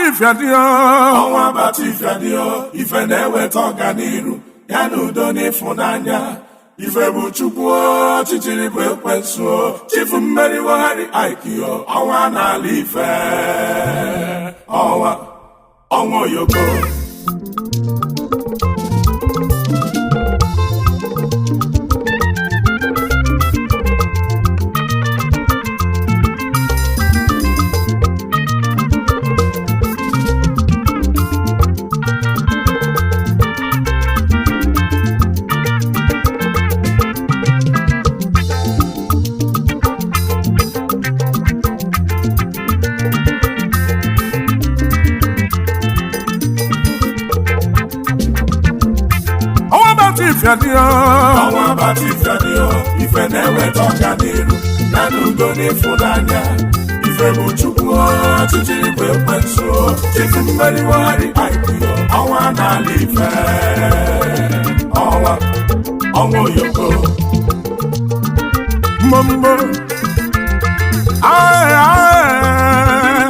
bata ife dị. Ọnwa bata ife dị, ife na-eweta ọganiru ya na udo n'ịfụnanya. Ife bụ Chukwu, ọchịchịrị bụ ekwensu. Chifu mmeri wegharị aikio ọnwa n'ala ife. Ọnwa, ọnwa oyoko. Ọnwa bata ife dị. Ọnwa bata ife dị, ife na-eweta ọganiru ya na udo n'ịfụnanya. Ife bụ Chukwu, ọchịchịrị bụ ekwensu. Chifu mmeri wegharị aikio ọnwa n'ala ife. Ọnwa, ọnwa oyoko. Mbombo ae ae,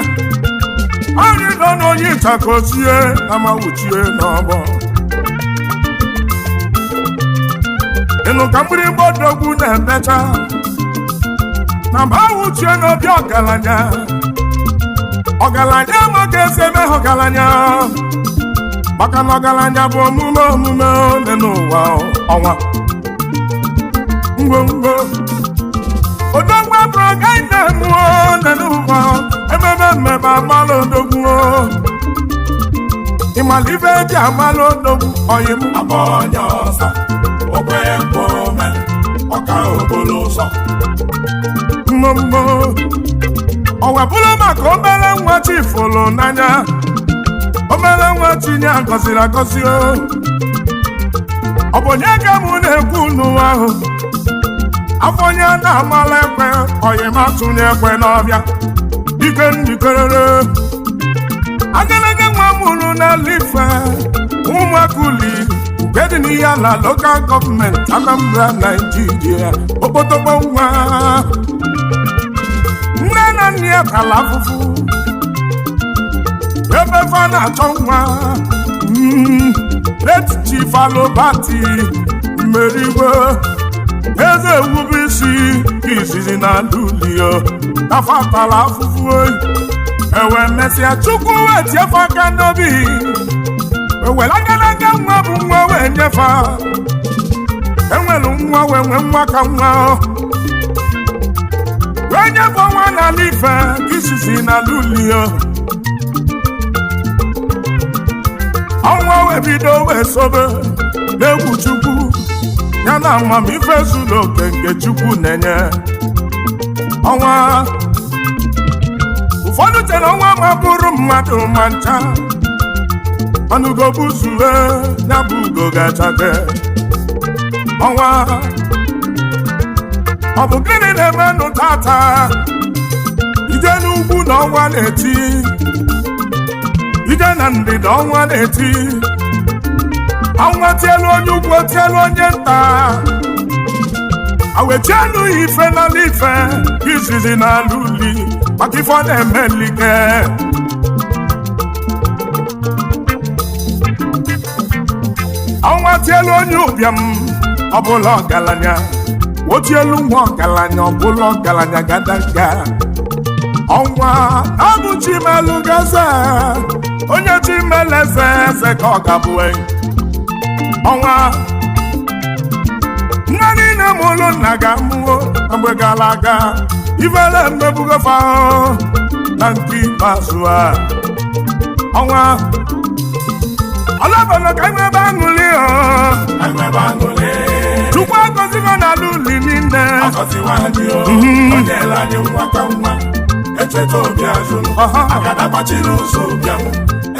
anyị nọ n'onye ịtakozie na mawuchie n'ọgbọ. Ịnụ ka mgbịrịgba odogwu na-emecha na mba wuchie n'obi ọgaranya. Ọgaranya amaghị esi eme ha ọgaranya, maka na ọgaranya bụ omume omume one n'ụwa. Ọnwa, ngwongwo odogwu abụrụ gaghị na-emu one n'ụwa. Ememe mmemme amala odogwu. Ịmala ife eji amala odogwu ọyị m? Abụ onye ọsa okwe ome ọka okporo ụzọ. Mmommo ọ wepụrụ maka obere nwa chi fụrụ n'anya, obere nwa chi nye agọziri agọzi o. Ọ bụ onye ka mụ na-ekwu n'ụwa ahụ? Afọ onye na-amala ekwe ọyịmatụnye ekwe n'ọbịa dike ndikerere agadaga nwa mụrụ n'ala ife ụmụaka uli nke dị n'ihe ala Local Government, Anambra, Naijiria. Okpotokpo nwa, nne na nna ya tara afụfụ ebe fa na-achọ nwa. Late Chief Alobati Mmerigwe, eze ewube isi izizi na lulio tafa tara afụfụ oyi ewe mesịa Chukwu wee tie fa aka n'obi, ewere agadaga nwa bụ nwa wee nyefa. Enwere nwa wee nwee nwa ka nwa wee nyefe nwa n'ala ife izizi na lulio. Ọnwa wee bido wee sobe n'egwu Chukwu ya na amamife zuru oke nke Chukwu na-enye ọnwa. Ụfọdụ chere ọnwa ma bụrụ mmadụ ma ncha, mana ugo buzue ya bụ ugo ga-achake. Ọnwa, ọ bụ gịnị na-emenụ tata? Ije n'ugwu na ọnwa na-eti, ije na ndịda ọnwa na-eti. Ọnwa tielu onye ugwu, tielu onye nta, awechielu ya ife n'ala ife izizi n'ala uli maka ife ọ na-eme nlike. Ọnwa tielu onye ụbịam ọbụla ọgaranya, otielu nwa ọgaranya ọbụla ọgaranya gadaga. Ọnwa abụ Chimelu gaze, onye Chimeleze eze ka ọ ga-abụ. Ọnwa, nne niile mụrụ nna ga-amụọ na mgbe gara aga ifele mmebugofa na nke ikpeazụ a. Ọnwa ọlọbọlọ ka enwebe aṅụrị ọ. Enwebe aṅụrị. Chukwu agọzigo n'ala uli niile. Agọziwa anyị o, o nyere anyị nwa ka nwa. Echeta obi azụrụ agada gbachiri ụzọ ụbịam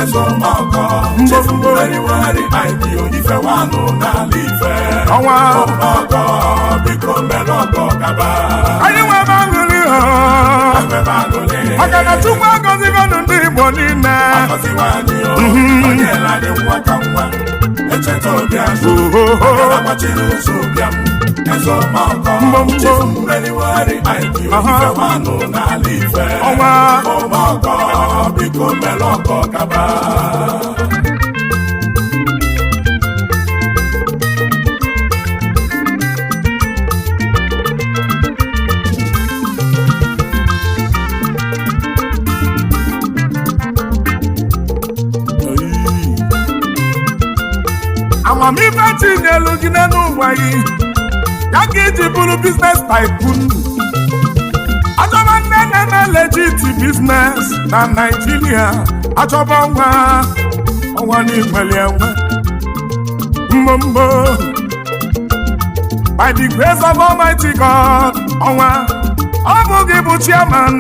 eze ọmọgọ. Chifu mmeri wegharị aikio ife wanụ n'ala ife. Ọnwa. Ọmọgọ, biko mere ọgọ gaba. Anyị nwebe aṅụrị ọ. Enwebe aṅụrị. Maka na Chukwu agọzigo ndị Igbo niile. Agọziwa anyị o, o nyere anyị nwa ka nwa. Echeta obi azụrụ Oho. Akara gbachiri ụzọ ụbịam, eze ọmọgọ. Mbọmbọ. Chief mmeriwari Ike, Aha. ife nwanụ n'ala ife. Ọnwa. Ọmọgọ, biko mere ọgọ gaba. Amamife tinyelu gị n'elu ụwa gị ya ka iji bụrụ business tycoon. Achọba nne na-eme legit business na Naijiria, achọba ọnwa, ọnwa n'igweli enwe mbombo. By the grace of Almighty God, ọnwa, ọ bụ gị bụ chairman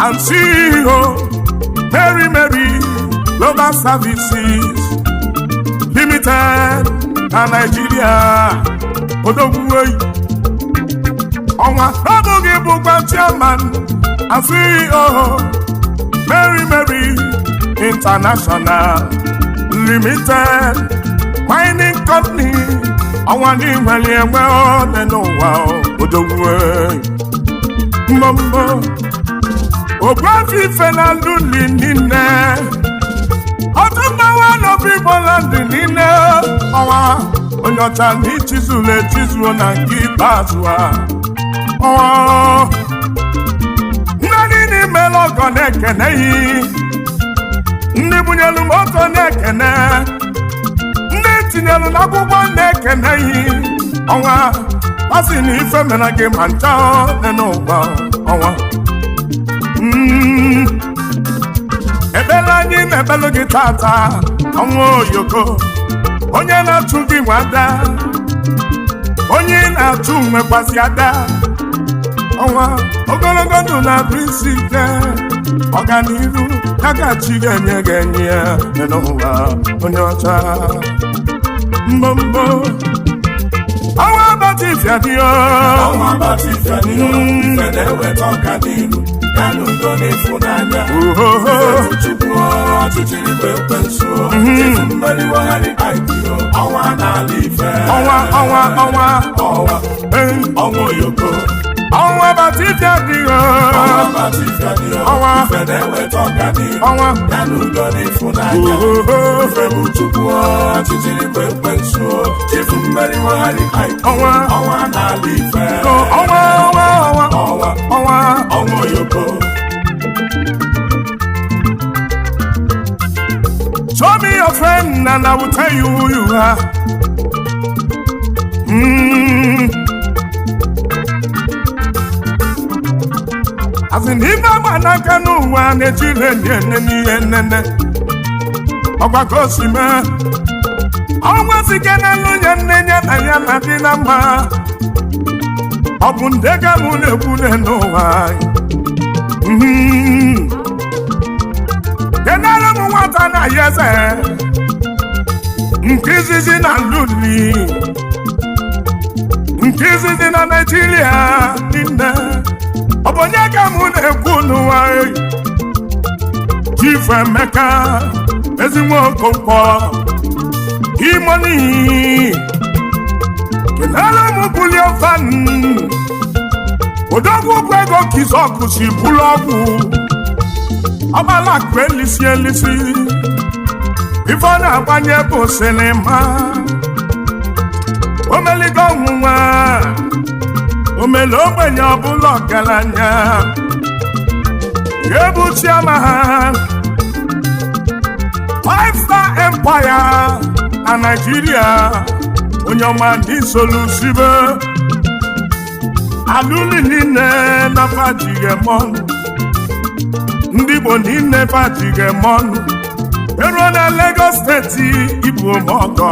and CEO, Mary Mary Global Services Limited na Nigeria. Odogwuoyi, ọnwa, ọ bụ gị bụkwa chairman and CEO, Mary Mary International Limited Mining Company. Ọnwa n'inwere enwe ole n'ụwa. Odogwuoyi, mbọmbọ ogbuafi ife na luli niile, ọtụ mmanwụ n'obi Igboland niile. Ọnwa, onye ọcha, na ichizulu echizuo na nke ikpeazụ a. Ọnwa, ndị niile imela ọgọ na-ekene yi, ndị bunyelu moto na-ekene, ndị tinyelu n'akwụkwọ na-ekene yi. Ọnwa, asị na ife mere gị ma ncha ole n'ụwa. Ọnwa. Ebele anyị na-ebelu gị tata, ọnwa oyoko, onye na-achụ gị nwe ada, onye ị na-achụ nwekwasị ada. Ọnwa, ogologo ndụ na-abụ isi ike, ọganihu ya ka chi ga-enye gị, enye ya n'ụwa. Onye ọcha, mbọmbọ, ọnwa abatị fiadịo. Ọnwa abatị fiadịo, ife na-eweta ọganihu ya na udo n'ịfụnanya. Ohoho. Chukwu, ọchịchịrị bụ ekwensu. Chief mmeriwari Ike, ọnwa n'ala ife. Ọnwa, ọnwa, ọnwa. Ọnwa. Ee. Ọnwa oyoko. Ọnwa abatị fiadịo. Ọnwa abatị fiadịo. Ọnwa. Ife na-eweta ọganihu Ọnwa. ya na udo n'ịfụnanya. Ohoho. Ife bụ Chukwu, ọchịchịrị bụ ekwensu. Chief mmeriwari Ike. Ọnwa. Ọnwa n'ala ife. Ọnwa, ọnwa, ọnwa. Ọnwa. Ọnwa. Ọnwa oyoko. Show me your friend and I will tell you who you are. As in, ife agba n'aka n'ụwa na-ejire nene n'ihe nnene ọgwa ka o si mee. Ọnwa sike na nwunye nne ya na ya na dị na mma. Ọ bụ nde ka mụ na-ekwu n'ụwa. Kenere m nwata na ya eze nke izizi na luli, nke izizi na Naijiria niile. Ọ bụ onye ka mụ na-ekwu n'ụwa? Chief Emeka Ezinwe Okonkwo Imoni, kenere m bulie fan odogwu bụ ego kizọkụ si bụlụ ọgwụ ọbala akụ elisi elisi. Ife ọ na-agbanye bụ sinima omeligo ọnwụnwa omele ogbenye ọbụla ọgaranya ga-ebu chairman Five Star Empire na Nigeria. Onye ọma ndị solusibe alụli niile na fajigemọnụ, ndị Igbo niile fajigemọnụ eruo na Lagos Steeti. Ibu omeọgọ,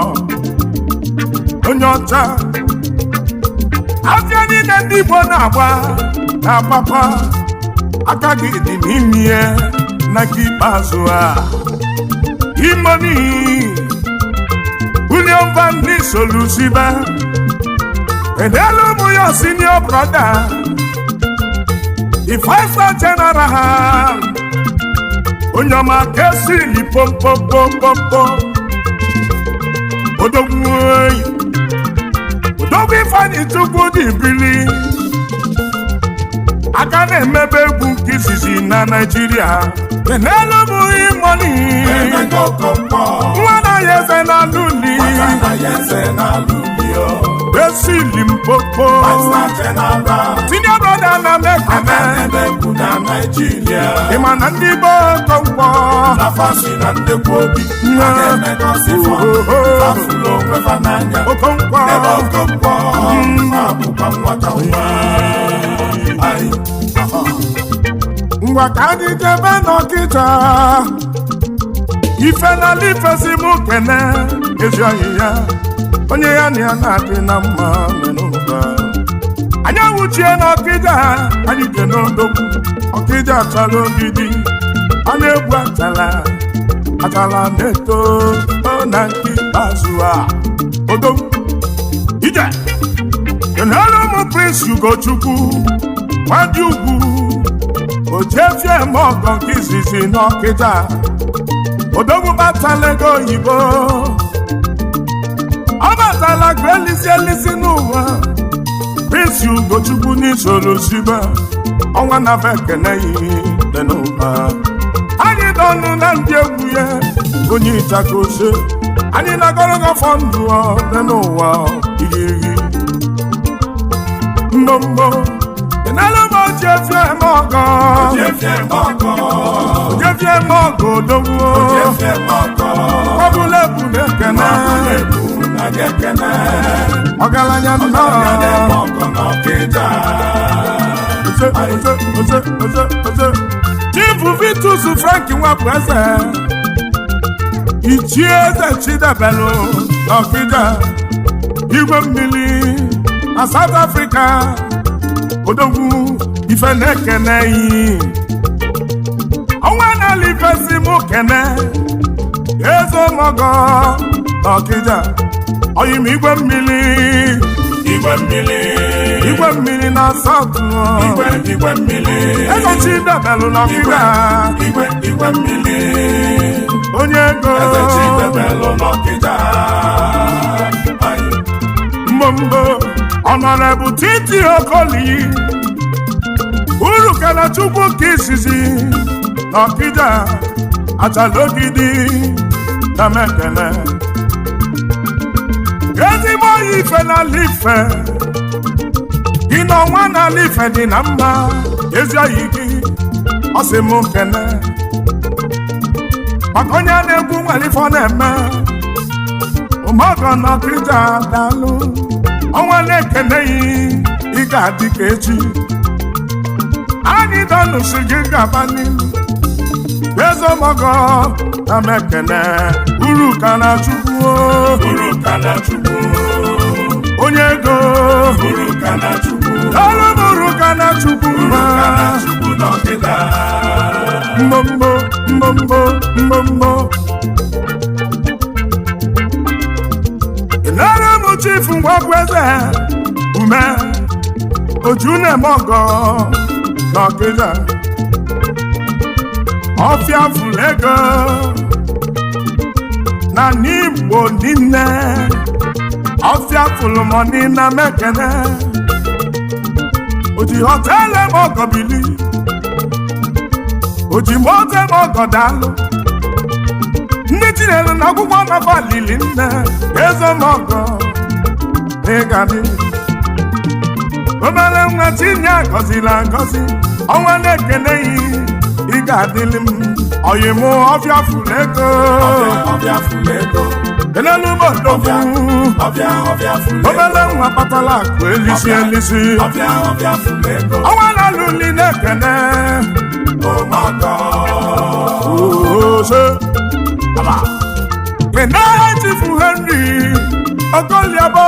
onye ọcha, afịa niile ndị Igbo na-agba na papa aka gị dị n'ime ihe na nke ikpeazụ a. Imoni William Van Solusibe, edelu ụmụ ya senior brother, the five star general, onye ọma kesili pompopopompo, odogwu oyi. Odogwu Ifeanyị Chukwu dị bili, aka na-emebe egwu nke izizi na Naịjirịa. Kenelu bụ imoni. Emeka Okonkwo. Nwa na ya eze na luli. Nwata na ya eze na lulio. Esi Limpopo. Five-star general. Senior brother na Aka mekene. na-eme egwu na Naịjirịa. Ị ma na ndị be Okonkwo Na fasi na ndekwa obi. A na-emegọsi fọ. Fafụlụ onwe fa n'anya. Okonkwo. Ebe Okonkwo abụkwa nwata nwa. Ayi. Ngwa, ka anyị jebe n'Ọkịja. Ife n'ala ifesi mụ kene ezi ọyị ya, onye ya na ya na-adị na mma n'ụba. Anyị awụchie n'Ọkịja, anyị kene odogwu. Ọkịja achara ogidi, a na-egwu achala achala na-eto o na nke ikpeazụ a. Odogwu ije, kenere ụmụ Prince Ugochukwu nwadị ugwu ojiefie eme ọgọ nke izizi n'Ọkịja. Odogwu batala ego oyibo, ọ batala ka elisi elisi n'ụwa. Prince Ugochukwu n'isoro sibe ọnwa na ekene yi dị n'ụwa. Anyị dọnụ na ndị egwu ya, onye ịchaka ose, anyị na-agọrọ afọ ndụ ọ dị n'ụwa igirigi mbombo. Kenelu m ojiefie eme ọgọ. Ojiefie eme ọgọ. Ojiefie eme ọgọ, odogwu. Ojiefie eme ọgọ. Ọbụla ebu na-ekene. Ọbụla ebu na ekene. Ọgaranya nnọọ. Ọgaranya na-eme ọgọ n'Ọkịja. Oze, oze, oze, oze, oze. Chief Vitus Frank Nwapụ eze, Ichie Eze Chidebelu n'Ọkịja, igwe mmiri na South Africa. Odogwu ife na-ekene yi ọnwa n'ala ife si mụ kene eze ọmọgọ n'Ọkịja, oyim igwe mmiri. Igwe mmiri. Igwe mmiri na South. Igwe, igwe mmiri. Eze Chidebelu n'Ọkịja. Igwe, igwe mmiri. Onye ego. Eze Chidebelu n'Ọkịja. Ayi. Mbombo Honourable Titi Okoli uru kana Chukwu ka izizi n'Ọkịja, achalogidi na mekene. Ezigbo oyi ife n'ala ife gị na ọnwa n'ala ife dị na mma. Ezi oyi gị, ọ sị m kene maka onye na-egwu nwere ife ọ na-eme ụmụọgọ n'Ọkịja. Daalụ, ọnwa na-ekeneghị. Ị ga-adị ka echi. Anyị dọnụsi gị gaba n'ihu. Ezomọgọ na mekene uru ka na Chukwu. Uru ka na Chukwu. Onye ego. Uru ka na Chukwu. Olu m uru ka na Chukwu. Uru ka na Chukwu n'Ọkịja. Mbombo mbombo mbombo. Nara m Chief Ngwagweze ume oju na-eme ọgọ n'Ọkịja, ọfịa fụlụ ego na n'Igbo niile, ọfịa fụlụ money na mekene. Oji hotel eme ọgọ bili, oji moto eme ọgọ. Daalụ, ndị tinyere na akwụkwọ nafa lili nne. Ezemọgọ n'ịgadị, obere nwa tinye agọzila agọzi. Ọnwa na-ekeneghị, ị ga-adịlị m ọyịmụ ọfịa fụrụ ego. Ọbịa fụlụ ego. Elelu m odogwu. Ọbịa, ọbịa fụlụ ego. Obere nwa kpatala akụ elisi elisi. Ọbịa, ọbịa fụlụ ego. Ọnwa na-alụli na-ekene. Ụmụaka. Ose Kenahe Chief Henry Okoliabo,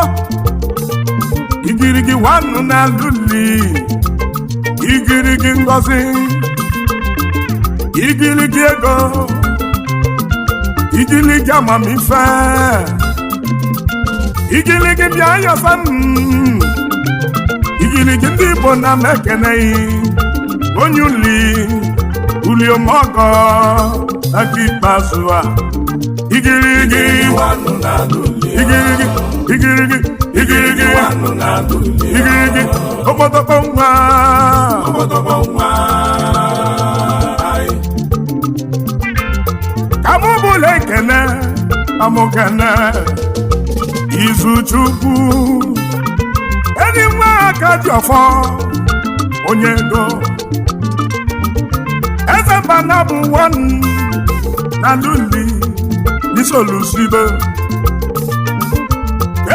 igirigi nwannu na luli, igirigi ngozi, igirigi ego, igirigi amamife, igirigi bịa yọsa m, igirigi ndị Igbo na mekeneghị. Onye uli uli omeọgọ aka ikpeazụ a, igirigi. Nwanụ na luli. Igirigi, igirigi, Igirigi. Nwanụ na luli. Igirigi, okpotokpo nwa. Ọgbọdọgbọ nwa. Anyị. Ka mụ bụla ekene amụkene Izuchukwu, enyi nwa aka dị ọfọ, onye ego, eze mba na bụ one na luli n'isolusibe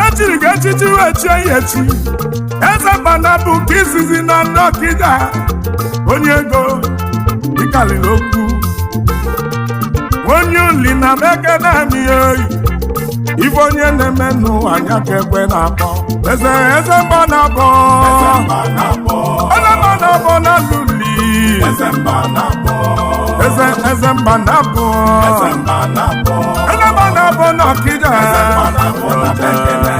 echiri gị echichi wee chie ya echi eze mba na bụ nke izizi na nnọkịda, onye ego, ịkalịrị okwu onye uli na mekene oyi ife onye na-eme n'ụwa anya ka ekwe na-akpọ eze, eze mba na-abọ. Eze mba na-abọ. Eze mba na-abọ na luli. Eze mba na-abọ. Eze, eze mba na-abọ. Eze mba na-abọ. Eze mba na-abọ na ọkịja. Eze mba na-abọ na bekele.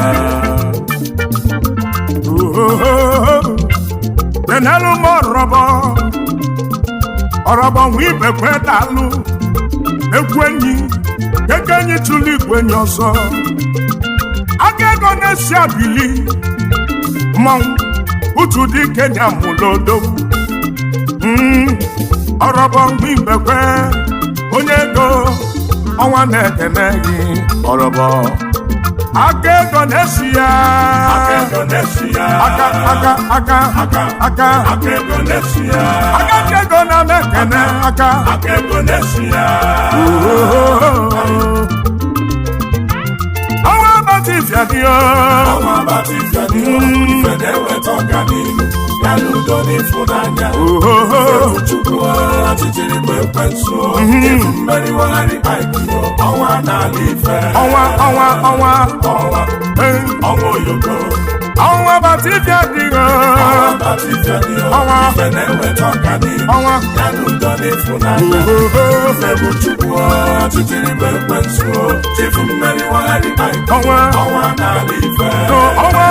Tenelu m ọrọbọ, ọrọbọ nwa ibekwe, dalụ egwu enyi keke enyi chụlụ igwe enyi ọzọ, aka ego na-esi abili mmanwụ utu dị kenya mụlodogwu. Ọrọbọ nwa ibekwe, onye ego, ọnwa na-ekene gị, ọrọbọ aka ego na-esi ya. Aka ego na-esi ya. Aka, aka, aka. Aka. Aka. Aka ego na-esi ya. Aka ji ego na mekene aka. Aka ego na-esi ya. Ọnwa abatị fiadị. Ọnwa abatị fiadị, ife na-eweta ọganihu ya na udo n'ịfụnanya. Ife Chukwu, ọchịchịrị bụ ekwensu. Ifu mmeri wegharị Ike, ọnwa n'ala ife. Ọnwa, ọnwa, ọnwa. Ọnwa. Ọnwa oyoko. Ọnwa abatị fiadị. Ọnwa abatị fiadị. Ọnwa. Ife na-eweta ọganihu Ọnwa. ya na udo n'ịfụnanya. Ife bụ Chukwu, ọchịchịrị bụ ekwensu. Ifu mmeri wegharị Ike. Ọnwa. Ọnwa n'ala ife. Ọnwa.